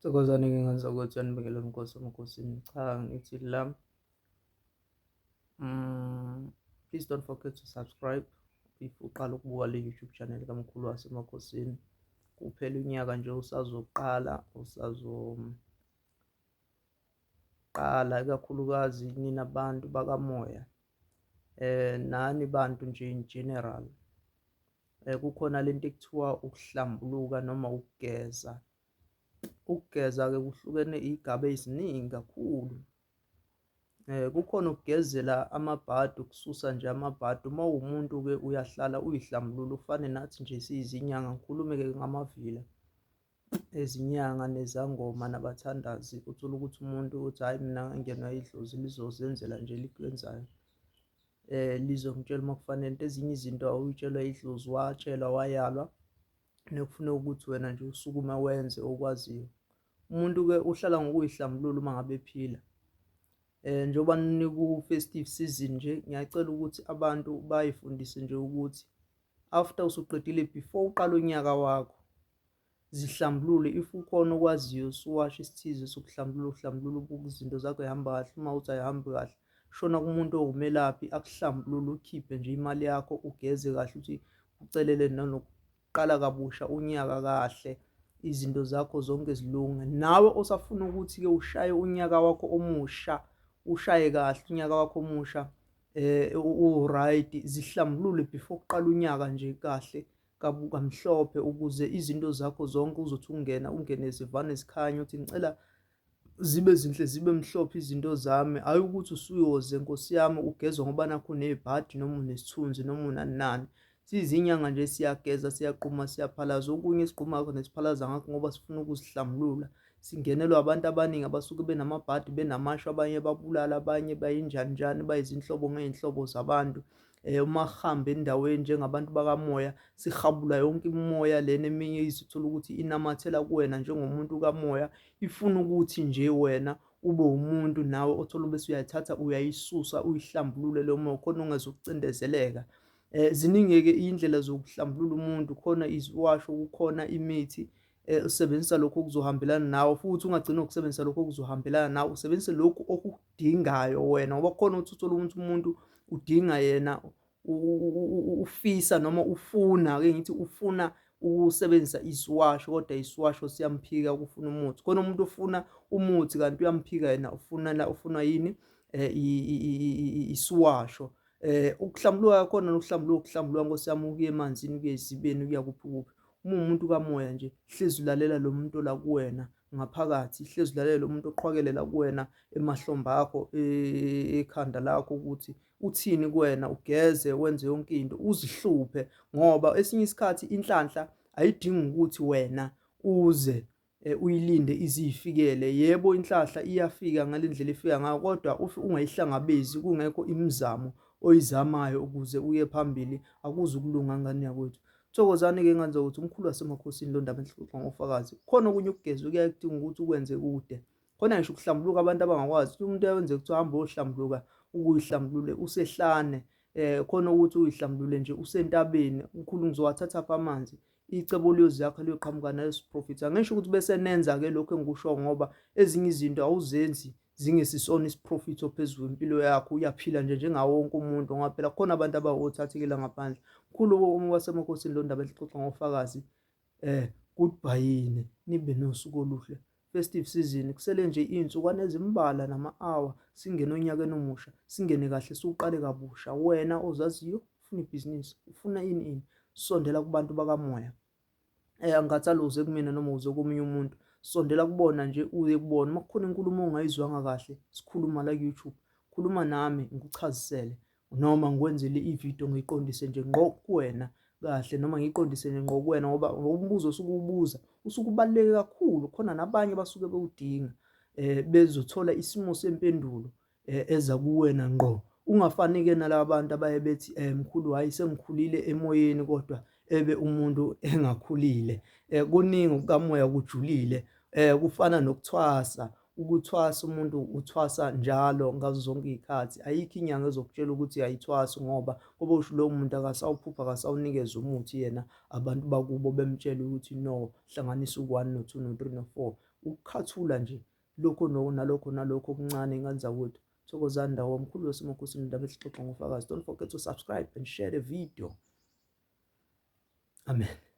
Thokozani-ke ngane zakwethu, yanibingelela Nkosi emakhosini. Cha, ngithi la, please don't forget to subscribe if uqala ukubuka le YouTube channel kaMkhulu waseMakhosini. Kuphela unyaka nje usazoqala, usazoqala ikakhulukazi nina bantu bakamoya. Nani bantu nje in general. Kukhona lento ekuthiwa ukuhlambuluka noma ukugeza. Ukugeza-ke kuhlukene iy'gaba eziningi kakhulu. Kukhona ukugezela amabhadi, ukususa nje amabhadi. Uma uwumuntu-ke uyahlala uyihlambulule ufane nathi nje siyizinyanga, ngikhulume-ke ngamavila ezinyanga nezangoma nabathandazi. Uthole ukuthi umuntu uthi hhayi mina ngangenwa idlozi lizozenzela nje elikwenzayo. Lizongitshela uma kufanele. Ezinye izinto awuyitshelwa idlozi, watshelwa wayalwa. Nekufuneka ukuthi wena nje usukume wenze okwaziyo. Umuntu-ke uhlala ngokuyihlambulula uma ngabe ephila. Njengoba niku-festive season nje, ngiyacela ukuthi abantu bayifundise nje ukuthi after usuqedile before uqala unyaka wakho, zihlambulule. If ukhona okwaziyo usuwasho isithize sokuhlambulula, uhlambulula ubuke izinto zakho y'hamba kahle. Uma kuwukuthi ayihambi kahle, shona kumuntu owumelaphi akuhlambulule, ukhiphe nje imali yakho ugeze kahle, uthi ucelele nanokuqala kabusha unyaka kahle, izinto zakho zonke zilunge. Nawe osafuna ukuthi-ke ushaye unyaka wakho omusha, ushaye kahle unyaka wakho omusha u-right, zihlambulule before kuqala unyaka nje kahle kamhlophe ukuze izinto zakho zonke uzothi ungena ungene zivane zikhanya, uthi ngicela zibe zinhle zibe mhlophe izinto zami. Hhayi ukuthi usuyoze nkosi yami ugezwa ngoba nakho unebhadi noma unesithunzi noma unani nani. Siyizinyanga nje siyageza, siyaquma, siyaphalaza. Okunye esigquma ngakho nesiphalaza ngakho ngoba sifuna ukuzihlambulula. Singenelwa abantu abaningi abasuke benamabhadi, benamashwa, abanye babulala, abanye bayinjani njani, bayizinhlobo ngey'nhlobo zabantu. Uma sihambe endaweni njengabantu bakamoya sihabula yonke imimoya lena, eminye izithola ukuthi inamathela kuwena njengomuntu kamoya, ifuna ukuthi nje wena ube umuntu nawe othola bese uyayithatha uyayisusa uyihlambulule leyo moya khona ungezukucindezeleka. Ziningi-ke iy'ndlela zokuhlambulula umuntu, khona iziwasho, kukhona imithi, usebenzisa lokhu okuzohambelana nawe futhi ungagcini ngokusebenzisa lokhu okuzohambelana nawe, usebenzise lokhu okudingayo wena ngoba kukhona ukuthi uthole ukuthi umuntu udinga yena ufisa noma ufuna, ake ngithi ufuna ukusebenzisa isiwasho kodwa isiwasho siyamphika ukufuna umuthi. Khona umuntu ofuna umuthi kanti uyamphika yena ufuna la ufuna yini isiwasho. Ukuhlambuluka khona nokuhlambuluka ukuhlambuluka nkosi yami ukuya emanzini ukuya ezibeni ukuya kuphi kuphi. Uma uwumuntu kamoya nje hlezi ulalela lo muntu ola kuwena ngaphakathi, hlezi ulalela lo muntu oqhwakelela kuwena emahlombe akho ekhanda lakho ukuthi uthini kuwena, ugeze wenze yonke into uzihluphe ngoba esinye isikhathi inhlanhla ayidingi ukuthi wena uze uyilinde ize iyifikele. Yebo, inhlahla iyafika ngale ndlela ifika ngayo, kodwa if ungayihlangabezi kungekho imizamo oyizamayo ukuze uye phambili, akuzukulunga ngane yakwethu. Thokozani-ke ngane zakwethu, umkhulu wasemakhosini lo ndaba enhle ngofakazi. Khona okunye ukugeza okuyaye kudinga ukuthi ukwenze kude. Khona ngisho ukuhlambuluka abantu abangakwazi. Umuntu uyawenze kuthiwa hamba uyohlambuluka, ukuyihlambulule usehlane. Khona ukuthi uyihlambulule nje usentabeni. Mkhulu ngizowathatha phi amanzi? Icebo liyozakha liyoqhamuka nalesiprofitha. Angisho ukuthi bese nenza-ke lokhu engikusho ngoba ezinye izinto awuzenzi zingesisona isiprofitho phezu kwempilo yakho, uyaphila nje njengawo wonke umuntu ngoba phela kukhona abantu abawothathekela ngaphandle. Mkhulu wasemakhosini lo ndaba exoxa ngofakazi. Goodbye nibe nosuku oluhle. Festive season kusele nje iy'nsukwana ezimbalwa nama-hour singene onyakeni omusha, singene kahle siwuqale kabusha. Wena ozaziyo ufuna ibhizinisi, ufuna ini ini, sondela kubantu bakamoya. Angikhathali uze kumina noma uze komunye umuntu, sondela kubona nje uye kubona. Uma kukhona inkulumo ongayizwanga kahle sikhuluma la ku-YouTube, khuluma nami ngikuchazisele noma ngikwenzele ividiyo ngiyiqondise nje ngqo kuwena kahle noma ngiyiqondise nje ngqo kuwena ngoba umbuzo osuke uwubuza usuke ubaluleke kakhulu, khona nabanye abasuke bewudinga bezothola isimo sempendulo eza kuwena ngqo. Ungafani-ke nalaba bantu abaye bethi mkhulu hhayi sengikhulile emoyeni kodwa ebe umuntu engakhulile. Kuningi okukamoya kujulile, kufana nokuthwasa. Ukuthwasa umuntu uthwasa njalo ngazo zonke iy'khathi. Ayikho inyanga ezokutshela ukuthi ayithwasi ngoba kuba usho lowo muntu akasawuphupha akasawunikeza umuthi yena abantu bakubo bemtshela ukuthi no hlanganisa u-one no-two no-three no-four. Ukukhathula nje lokho nalokho nalokho okuncane ingane zakwethu. Thokozani ndawo mkhulu wasemakhosini ndaba esixoxa ngofakazi. Don't forget to subscribe and share the video. Amen.